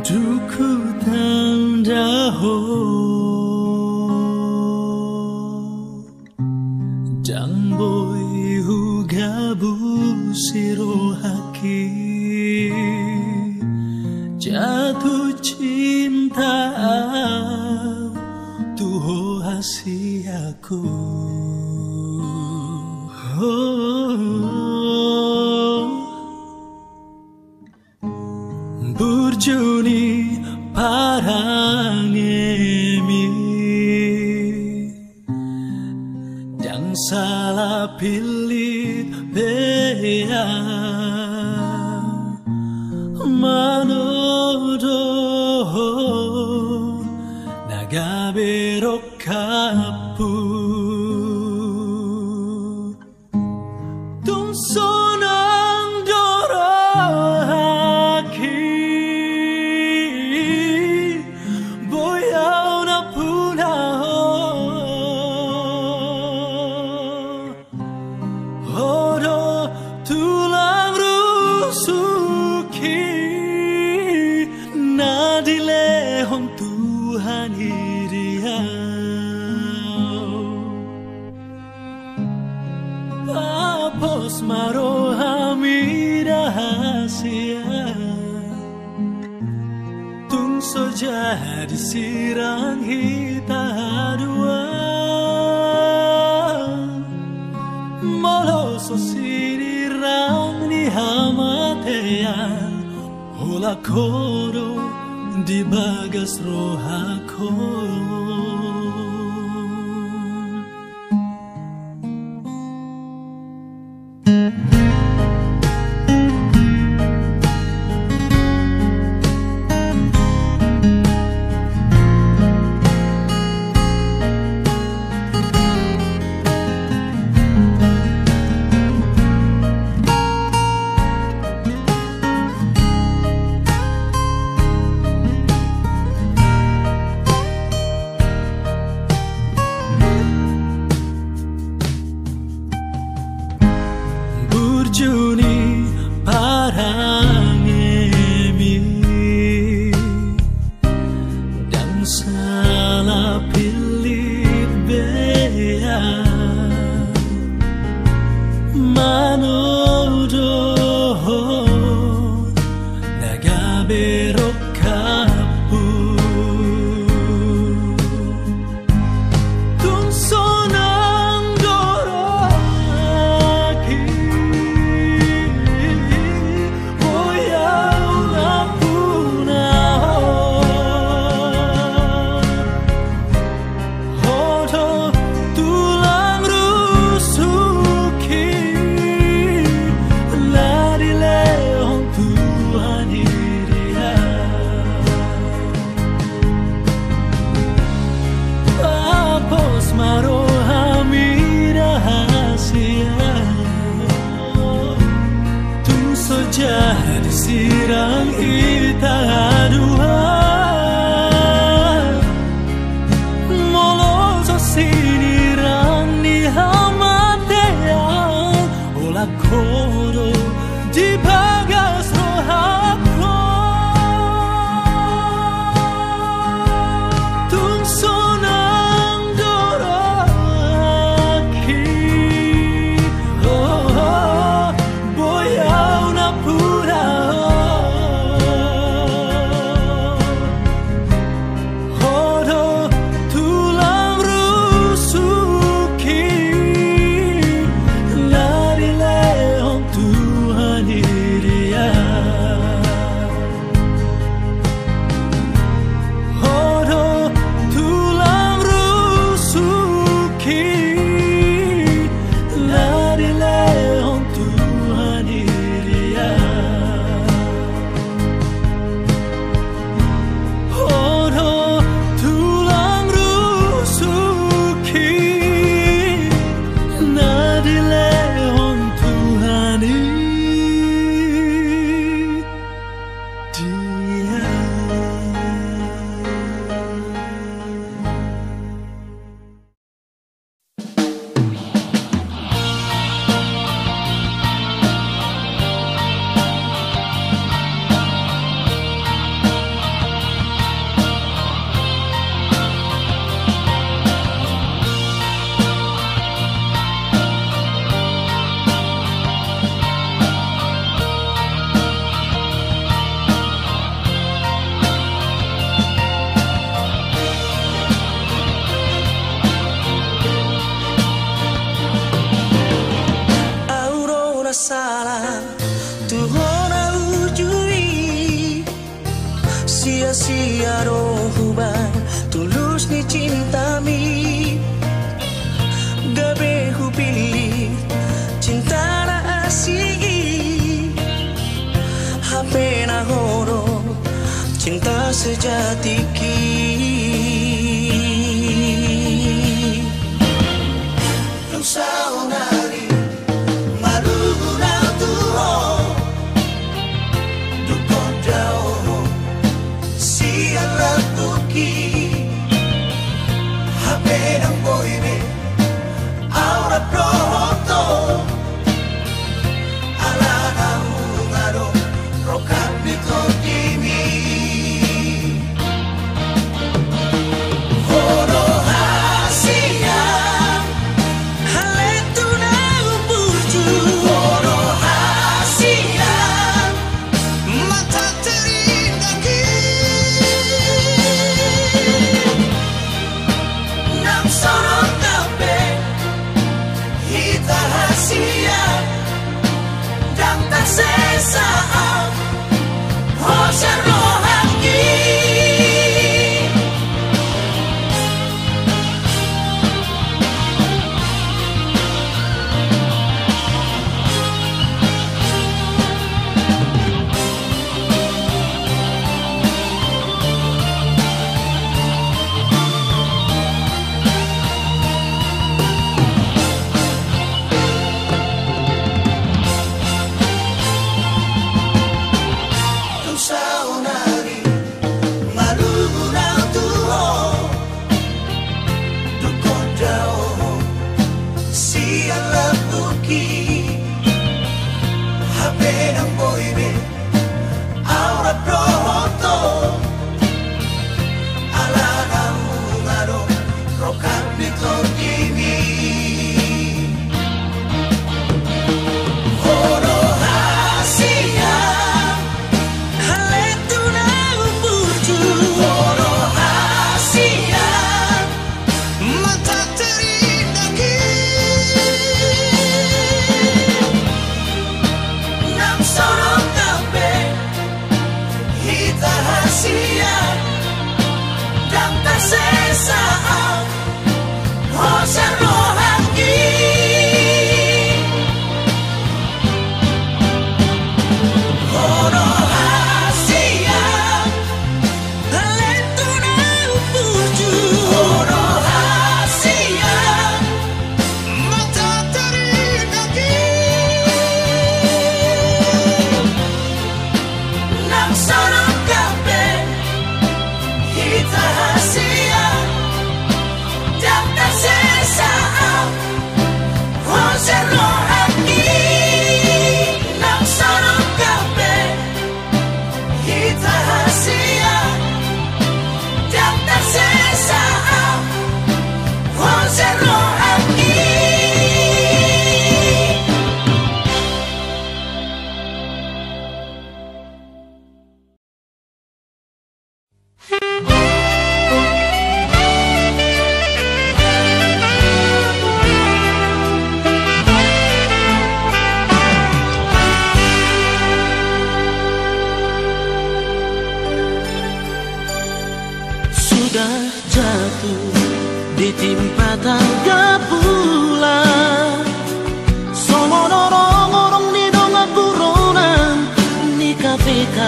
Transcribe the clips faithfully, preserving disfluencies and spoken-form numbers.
Dung hutanda ho, ndang boi hugabusi rohangki. Jatuh cinta au tu ho hasianku. Oh. Burju ni parangemi, ndang salah pillit be au manodo ho na gabe rongkapku. Tung sonang do rohangki, boi au nampuna ho. Ho do tulang rusukki na dilehon Tuhan i di au. Pos ma roham ida hasian, tung so jadi sirang hita dua. Molo so sinirang ni hamatean, holan ho do di bagas rohangku. Burju ni parangemi, ndang salah pillit be au manodo ho na gabe rongkapku. Tung sonang do rohangki, boi au nampuna ho. Ho do tulang rusukki na dilehon Tuhan i di au. Pos ma roham ida hasian, tung so jadi sirang hita dua. Molo so sinirang ni hamatean, holan ho do di bagas rohangku. Tung sonang do rohangki, oh, boi au nampuna ho. Ho do tulang rusukki na dilehon Cintami gabe hupillit cinta na asing i, hape na ho do cinta sejatiki. Dung saonari marunguran tu ho, dung gondang ho sian lambungki, hape ndang boi be au rap dohot ho, ala naung adong rongkapmi tondimi. Ho do hasian, haletuna umburju. Ho do hasian, mata terindah ki. Nang songon gabe hita hasian, ndang tarsesa au ho sian rohangki. Dung saonari marunguran tu ho, dung gondang ho sian lambungki, hape ndang boi be au rap dohot ho, ala naung adong rongkapmi tondimi. Ho do hasian, haletuna umburju. Ho do hasian, mata terindah ki. Nang songon gabe hita hasian, ndang tarsesa au ho sian rohangki. Ho do hasian, haletuna umburju. Ho do hasian, mata terindah ki. Nang songon gabe hita hasian, ndang tarsesa au ho sian rohangki. Nang songon gabe hita hasian, ndang tarsesa au ho sian rohangki. Sudah jatuh ditimpa tangga pula, songon orang-orang di dongan buronan di K P K.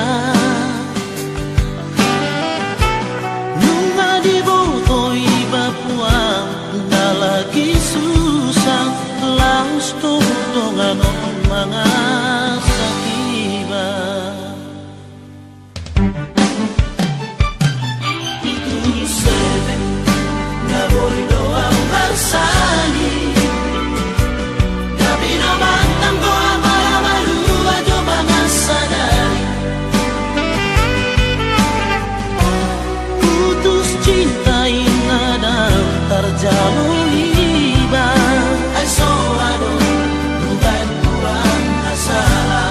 Nunga diboto iba puang na lagi susah, laos do dongan on mangasak iba. Itu sebab na boi do au marsahit, tapi na mantang do au maramalua jo mangasadari. Putus cinta inna dang tarjalo iba, ai so adong bukan kurang na sala.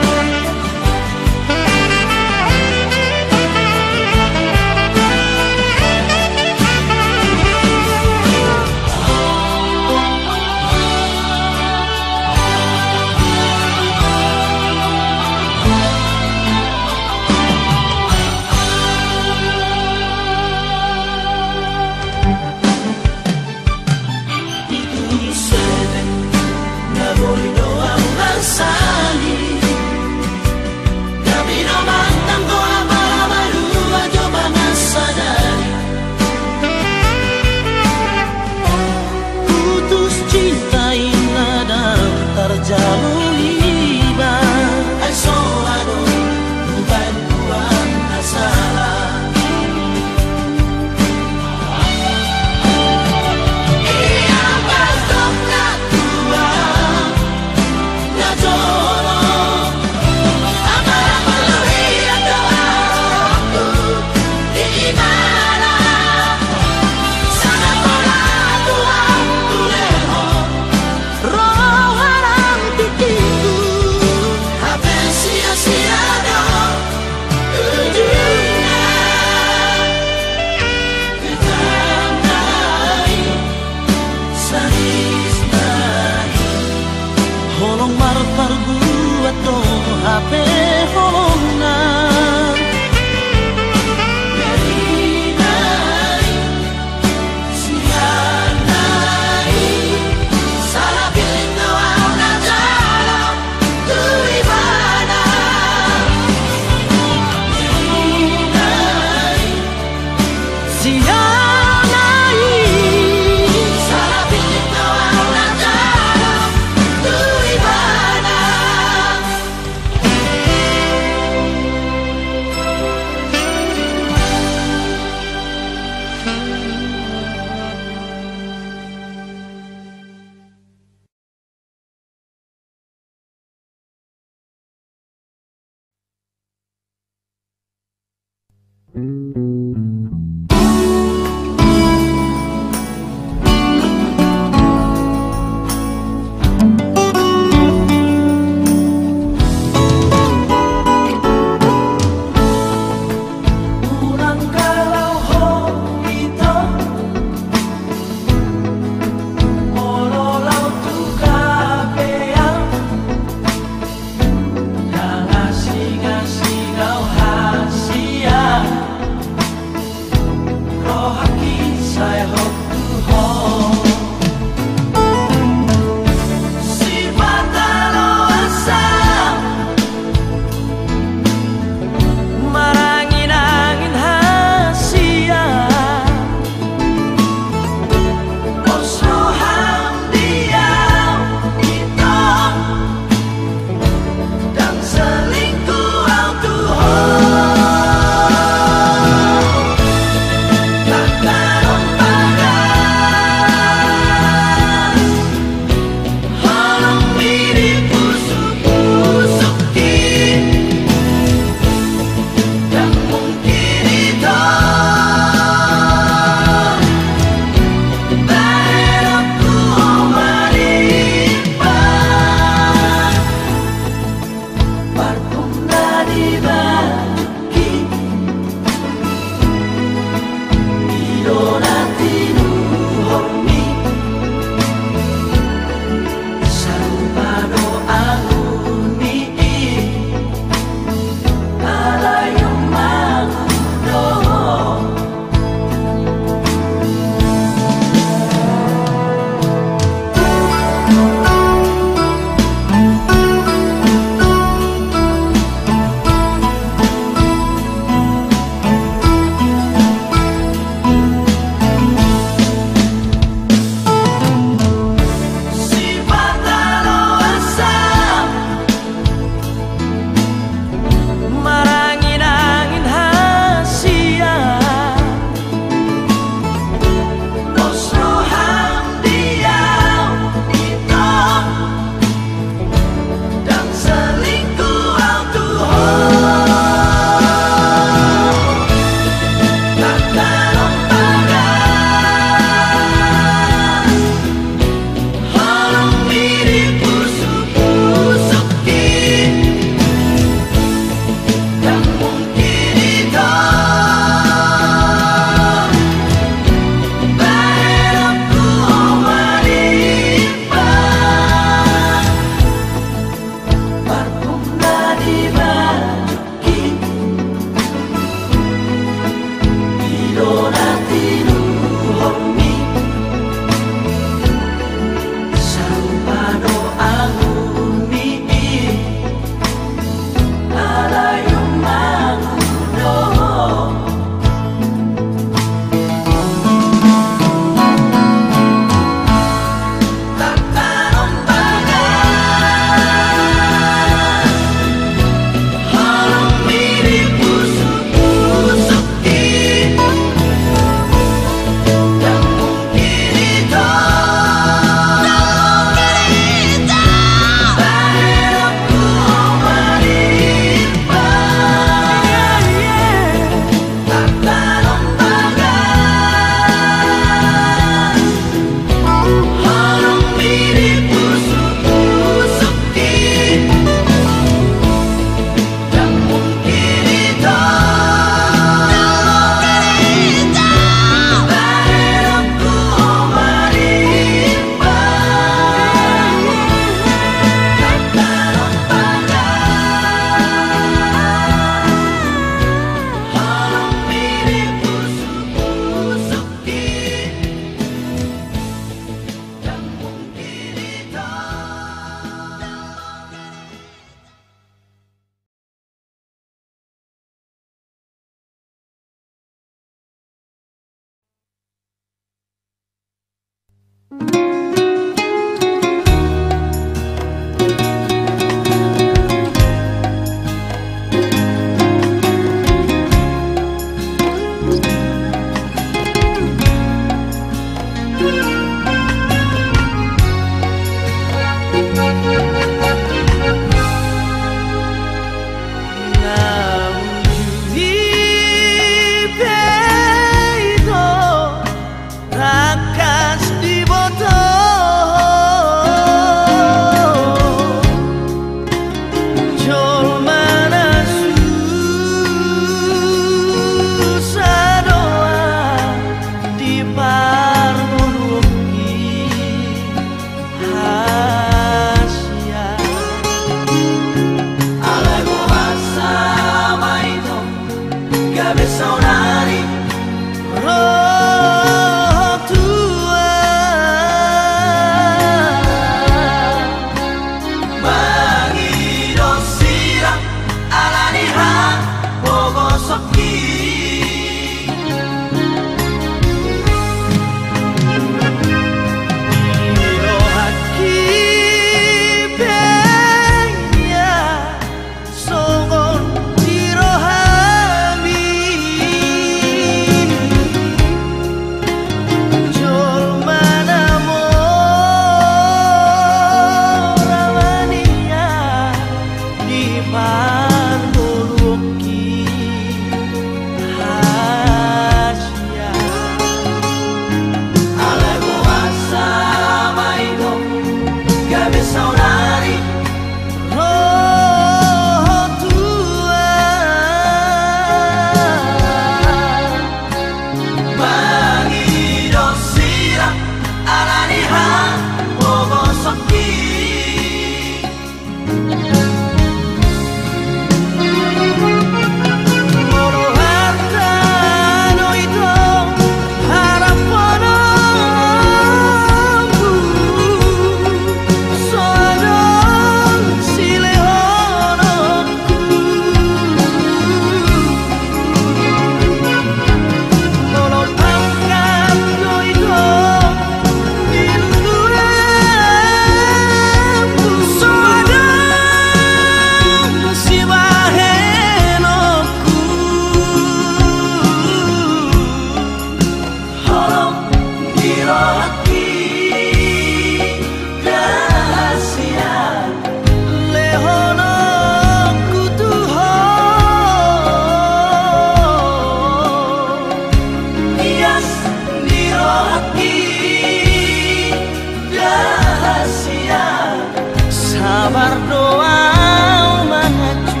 Sabar do au manganju.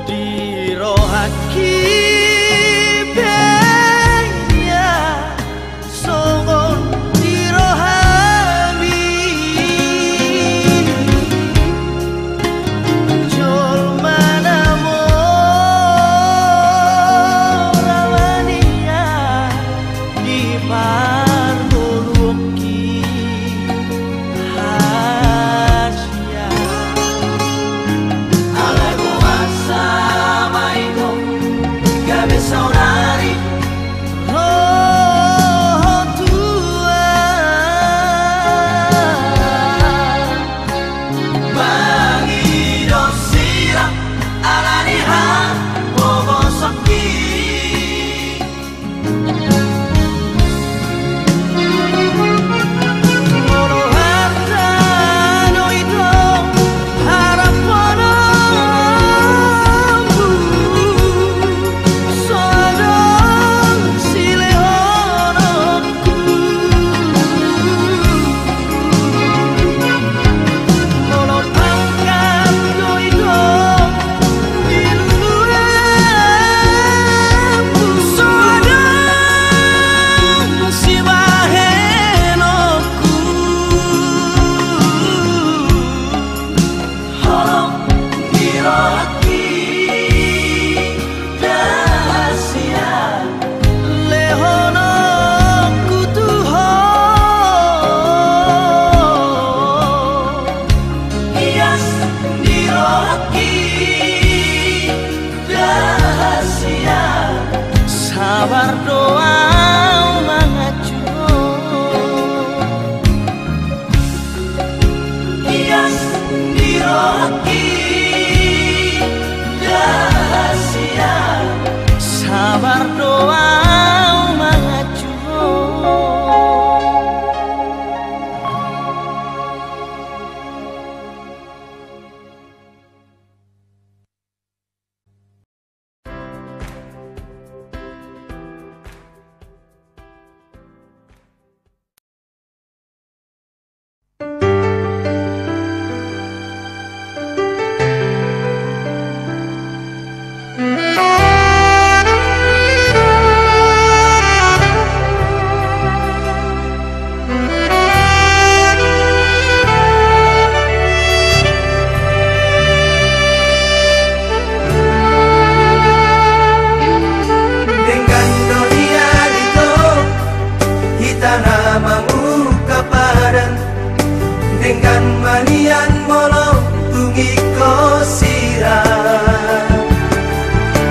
Di rohangki pe ia songon di rohami. Jolma na mora mania di parngoluonki hasian. Alai boasa ma ito gabe saonari ro ho tuan? Mangido sira ala ni habobosonki. Molo harta do ito harapononku, so adong silehononku. Molo pangkat do ito di luluanku, so adong sibahenonku. Holong ni rohangki da hasian, lehononku tu ho. Ias ni rohangki da hasian. Sabar do au manganju. Ias ni rohangki da hasian. Sabar do au manganju. Denggan do nian ito hita na mangungkap padan, denggan ma nian molo tung ingkon sira.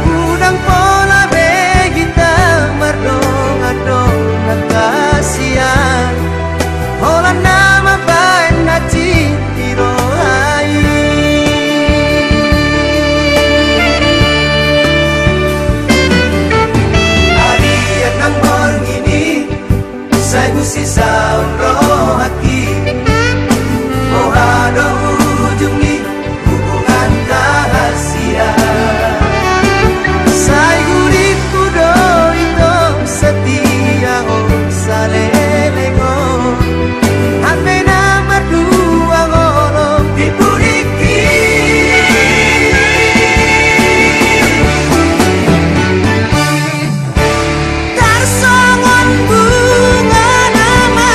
Unang pola be hita mardongan-dongan hasian, holan na mambaen hansit di roha i. Arian nang borngin i, sai husisaon rohangki, boha do ujung ni hubunganta hasian. Sai hudippu do ito setia, o saleleng on, hape na marduangolong di pudingki. Tarsongon bunga na ma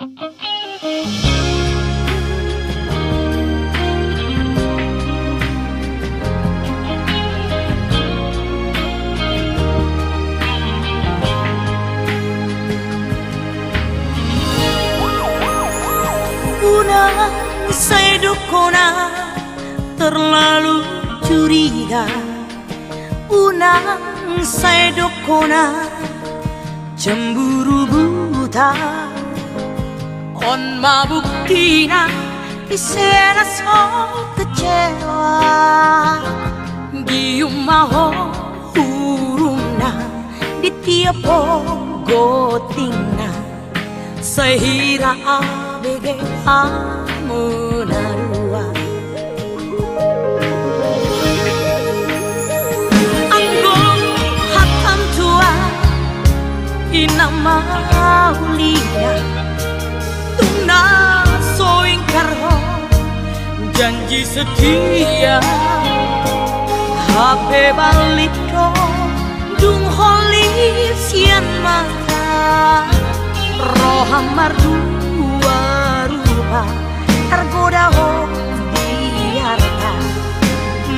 Unang sai dok hona terlalu curiga, unang sai dok hona cemburu buta. On ma buktina, ise na so kecewa. Gium ma ho hurumna di tiap ho gotingna. Sai hira abege hamu na rua. Anggo hata ni tua, i na mauliate, tung na so ingkar ho janji setia. Hape balik do dung holip sian mata. Roha mardua rupa, targoda ho di arta,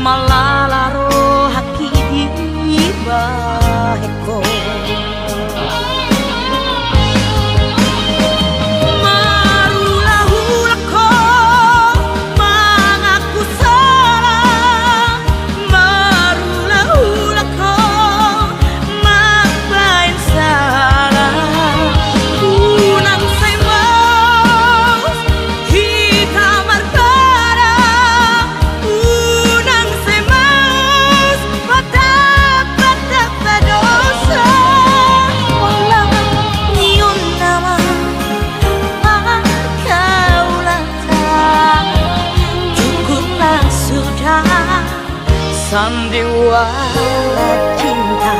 malala rohangki dibahen ho. Marulahula ho mangaku sala, marulahula ho mambahen sala. Unang sai mauas hita marpara, unang sai mauas patap-patap dosa. Olang ni on nama parkaulanta, cukuplah sudah sandiwara cinta.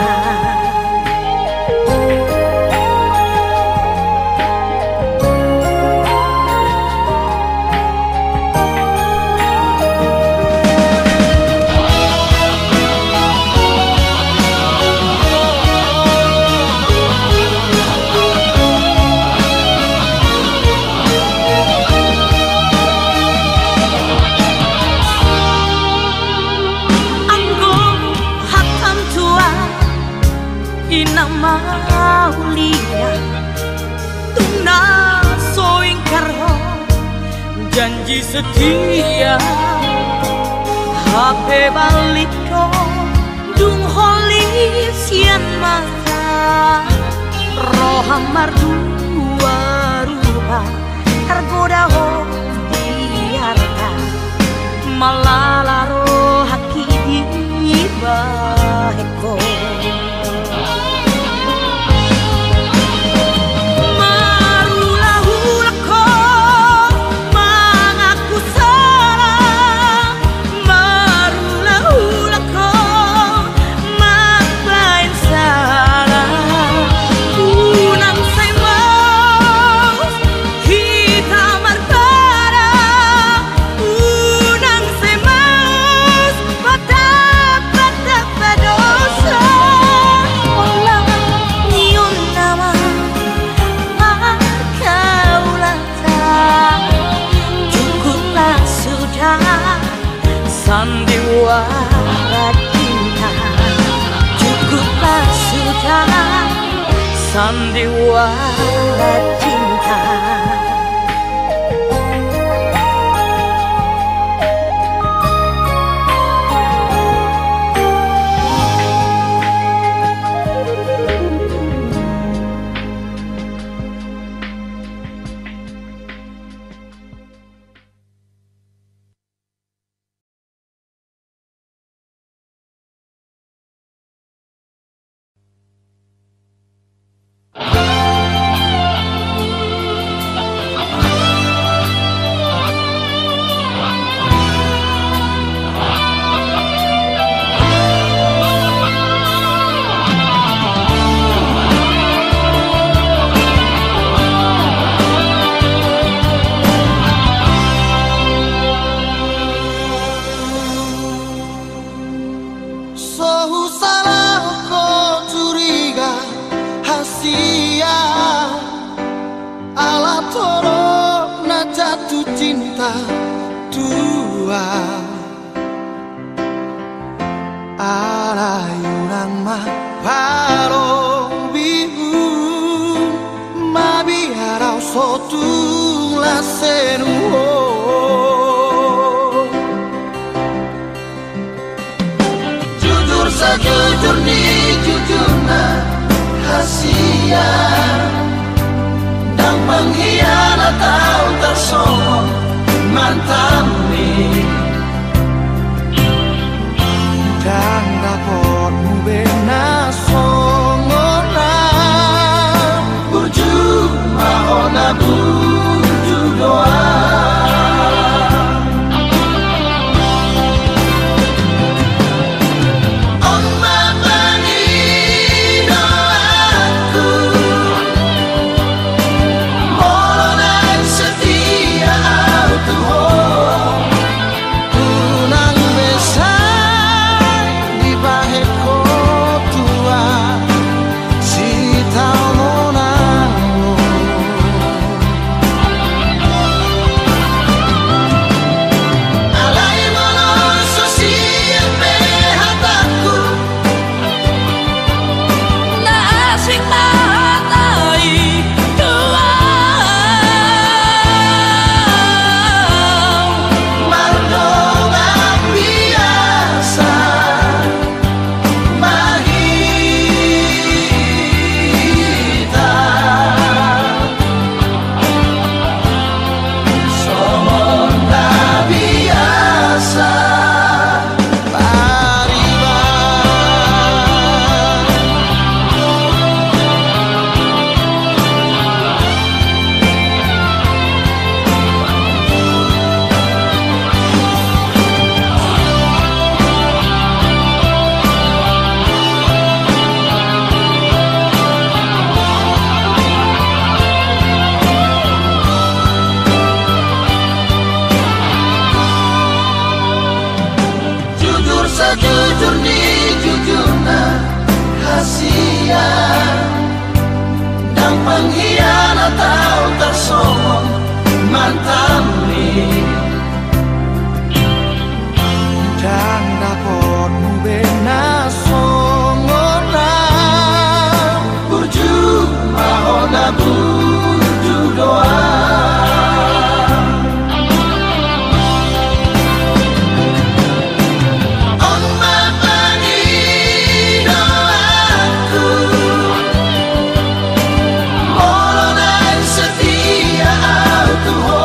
Anggo hata ni tua, i na mauliate, tung na so ingkar ho janji setia. Hape balik do dung holip sian mata. Roha mardua rupa, targoda ho di arta, malala rohangki dibahen ho. Marulahula ho mangaku sala, marulahula ho mambahen sala. Unang sai mauas hita marpara, unang sai mauas patap-patap dosa. Olang ni on nama parkaulanta, cukuplah sudah sandiwara cinta. Cukuplah sudah sandiwara cinta. cinta tua. Alai unang ma parlobihon, mabiar au so tung las henu ho. Jujur sajujur ni jujurna hasian, ndang penghianat au tarsongon mantanmi. Ndang dapotmu be na songon au, burju ma ho na burju do au. On ma pangidoanku, molo naeng setia au tu ho, unang be sai dibahen ho tua sitaonon on. Alai molo so sian be hatangku, na asing ma hata i tu au, mardongan biasa ma hita, songon na biasa. Jujur sajujur ni jujurna hasian, ndang penghianat au tarsongon mantanmi. Ndang dapotmu be na songon au, burju ma ho na burju do au. On ma pangidoanku, molo naeng setia au tu ho,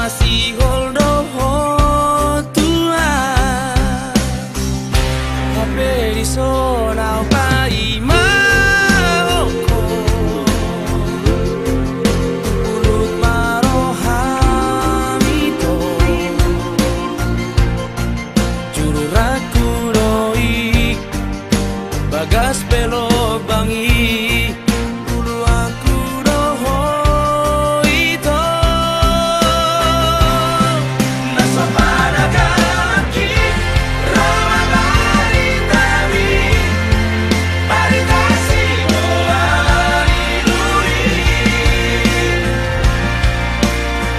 Masihol do ho Tuhan, hape dison ahu paima ho, turpuk ma roham ito. Jururangku do i, bagas pe lobang i, uluanku do ho ito. Na so panagangki ro ma baritami, barita sidohonon i.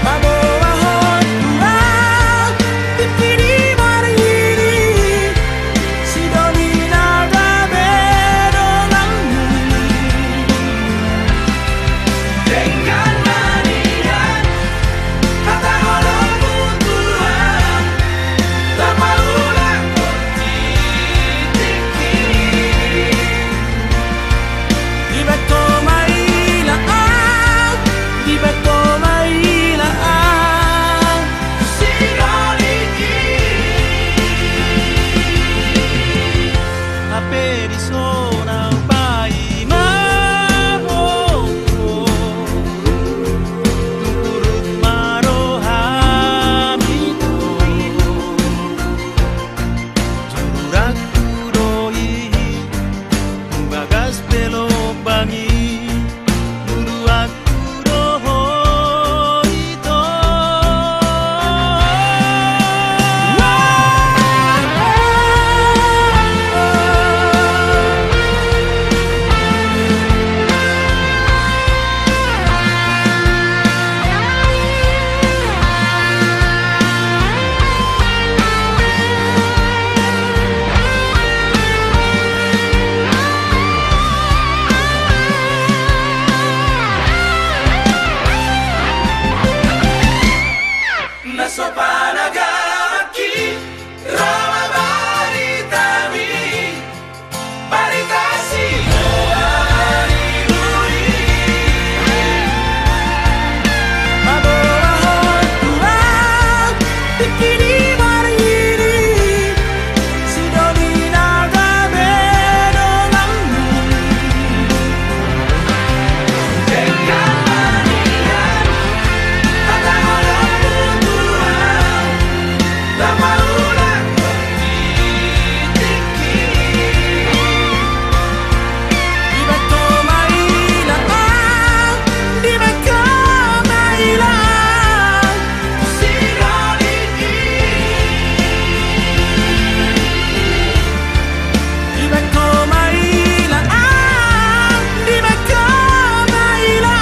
Paboahon Tuhan tingki di marhini, sidoli na gabe donganmu. Denggan ma nian hata holongmu Tuhan, na paulak ho di tingki. Dibahen ho ma ila ahu, dibahen ho ma ila ahu, sidoli i. Hape dison ahu paima ho, turpuk ma roham ito. Jururangku do i, bagas pe lobang i, uluanku do ho ito. Na so panagangki ro ma baritami, barita sidohonon i. Paboahon Tuhan tingki di marhini, sidoli na gabe donganmu. Denggan ma nian hata holongmu Tuhan, na paulak ho di tingki. Dibahen ho ma ila ahu, dibahen ho ma ila ahu, sidoli i. Dibahen ho ma ila ahu, dibahen ho ma ila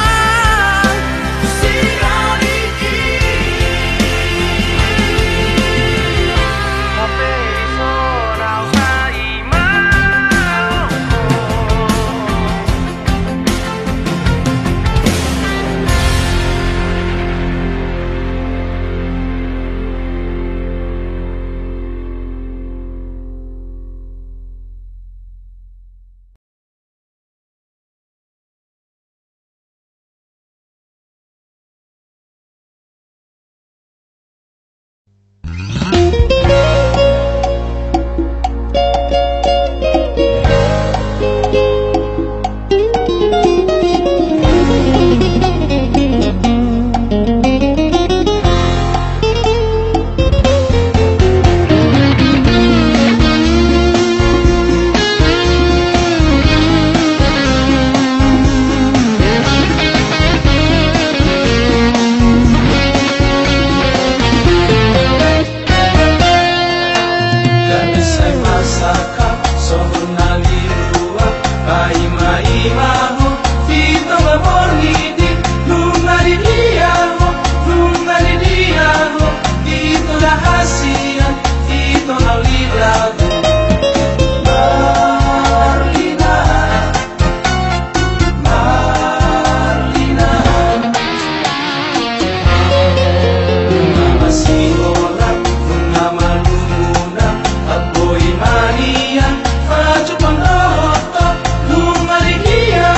ahu, sidoli i. Hape dison ahu paima ho. Gabe sai marsangkap songon na lilu, paima-ima ho di tonga borngin i. Nunga didia ho, nunga didia ho di tonga hasian, di tonga lilagu. Marlina, marlina. Nunga masiholan, nunga malumuna, boi ma nian pajumpang dohot ho. Nunga didia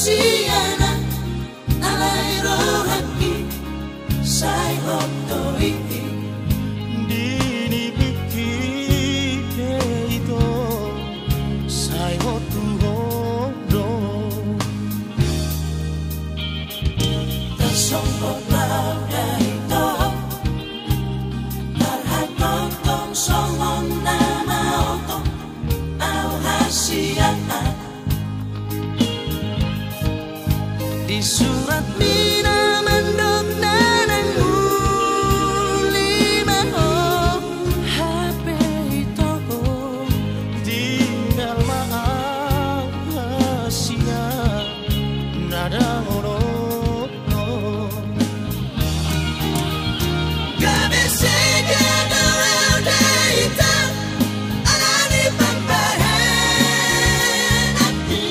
Sian na alai rohangki sai hot do i. Di nipingki pe ito sai hot tu ho do. Tarsonggot laho da ito, tarhatongtong songon na maotong au hasiangan. Di suratmi na mandok na naeng muli ma ho, hape ito ho tinggal ma au hasian na dang olo. Gabe sega do au da ito, alani pambahenanki.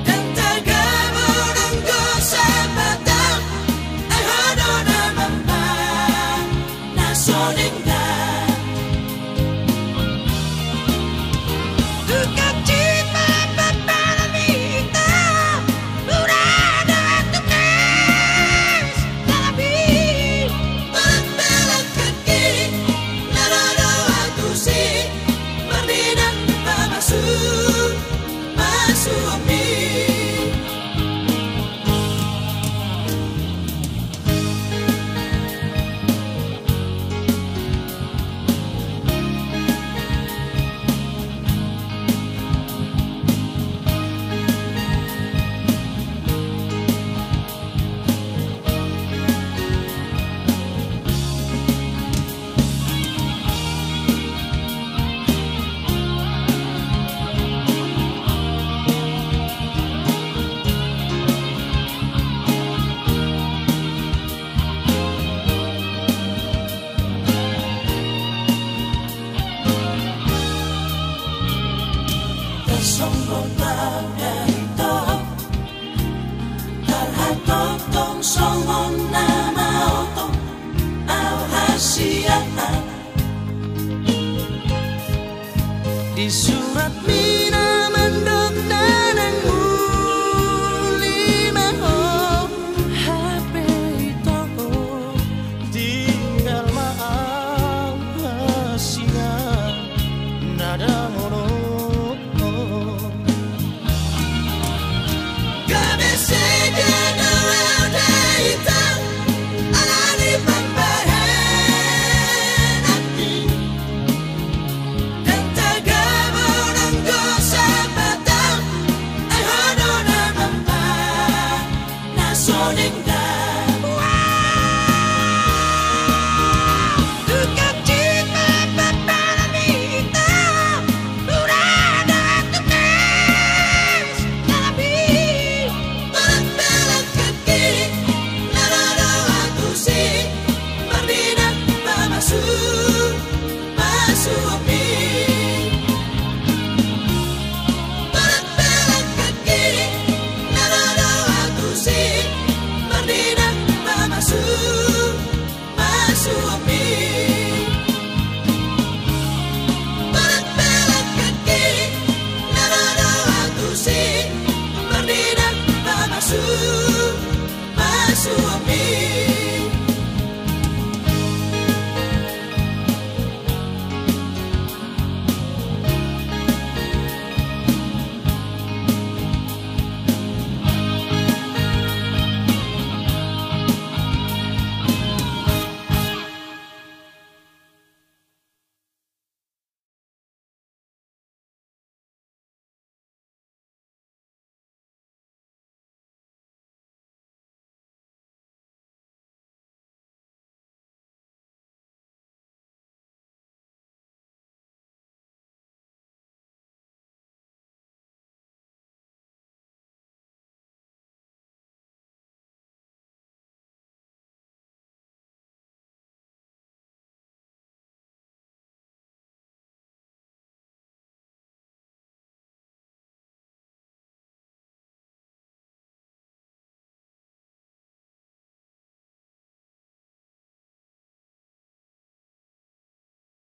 Dang tagabo nanggo sabatang, ai ho do na mamba na so denggan. Tukang cipta pambahenanmi ito, ura do tu tes dalam i. Balak-balak kaki, na ro do au tusi, marnida pamasu, pasuonmi. Tarsonggot laho da ito, tarhatongtong songon na maotong au hasiangan. Di suratmi na mandok na naeng muli ma ho, hape ito ho tinggal ma au hasian na dang olo.